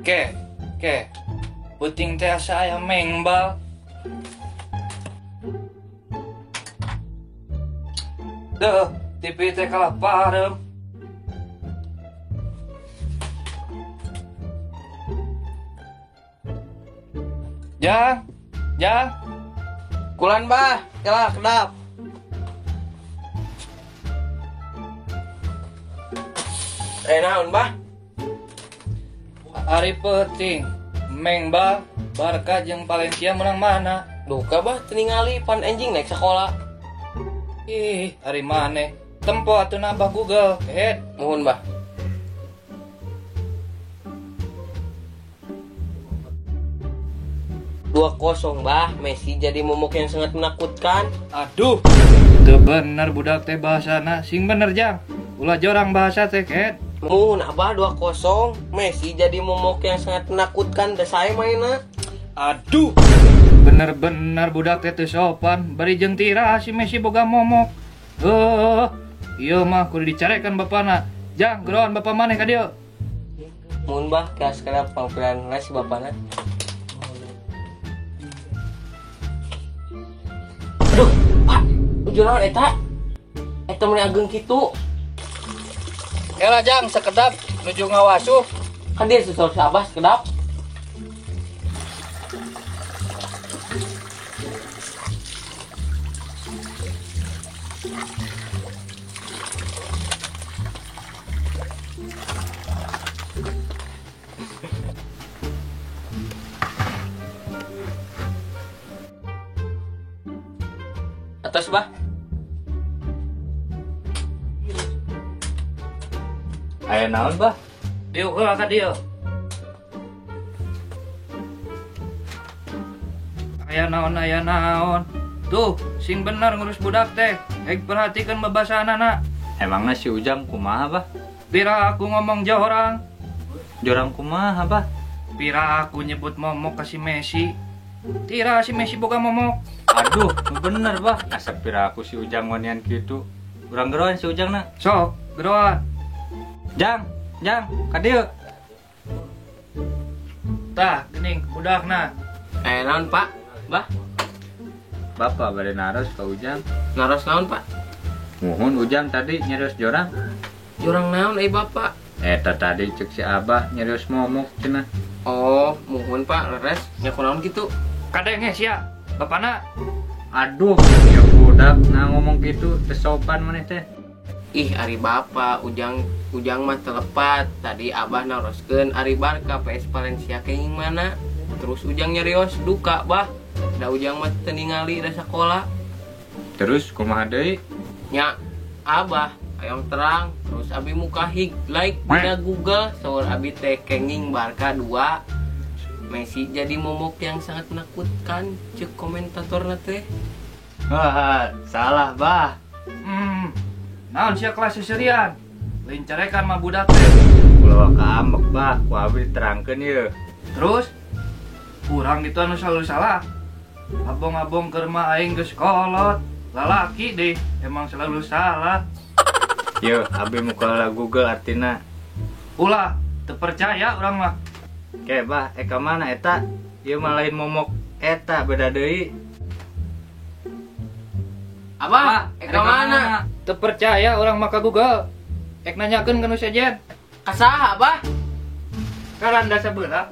Ke, ke. Puting teh asa aya mengbal. Duh, TV teh kalah parem. Jang, jang. Kulan bah, yalah kedap. Naon bah? Ari peuting, mengbal, Barca jeung Valencia menang mana? Duka bah, teu ningali pan enjing naik sekolah. Ih, ari maneh. Tempo atuh nambah Google, head. Muhun bah. 2-0 bah, Messi jadi momok yang sangat menakutkan. Aduh, teu bener budak teh bahasana, sing bener jang. Ulah jorang bahasa teh, head. Muhun abah 2-0, Messi jadi momok yang sangat menakutkan, dah saya mainna. Aduh, bener-bener budak teh teu sopan, bari jeung tira si Messi boga momok. Heuh, ieu mah kudu dicarekan bapana. Jang, geroan bapa maneh ka dieu. Muhun bah, kelas kana pangpilan heula si bapana. Aduh, Pak, ujung naon eta? Eta meni ageng kitu. Ela jang sekedap nuju ngawasuh. Kan dia susah si Abah sekedap. Atas bah. Aya naon bah? Diuk heula ka dieu. Aya naon, aya naon. Tuh, sing bener ngurus budak teh. Heg perhatikeun bebasanana. Emangna si Ujang kumaha bah? Pira aku ngomong jorang. Jorang kumaha bah? Pira aku nyebut momok ka si Messi. Tira si Messi boga momok. Aduh, bener bah. Asa pira aku si Ujang wanian kitu. Urang geroan si Ujang na. Sok, geroan. Jang, jang, ka dieu. Tah, geuning budakna. Naon Pak? Bah? Bapak bade naros ka Ujang. Naros naon Pak? Muhun Ujang tadi nyarios jorang. Jorang naon euy Bapak? Eta tadi cek si Abah nyarios momok cenah. Oh, muhun Pak, leres. Nya kunaon kitu? Kadenge sia, bapana. Aduh, ya budak nah ngomong kitu teu sopan maneh teh. Ih, ari Bapak, Ujang mah telepat. Tadi Abah naroskeun ari Barca PS Valencia kenging mana. Terus Ujang nyarios duka, bah. Da Ujang mah teu ningali da sakola. Terus kumaha deui? Nya, Abah hayang terang. Terus abi muka hig like dina Google saur abi teh kenging Barca 2. Messi jadi momok yang sangat menakutkan ceuk komentatorna teh. Wah, salah, bah. Naon sia kelas seserian? Lain carekan mah budak teh. Ulah kaambek bah, ku abi diterangkeun ieu. Terus kurang gitu anu selalu salah. Abong-abong keur mah aing geus kolot. Lalaki deh, emang selalu salah. Yo, abi muka lah Google artina. Ulah, teu percaya urang mah. Ke bah, eka mana eta? Ieu mah lain momok eta beda deui. Abah, eka mana? Teu percaya urang mah ka Google. Ek nanyakeun ka nu sejen. Ka saha, Abah? Ka randa sabelah.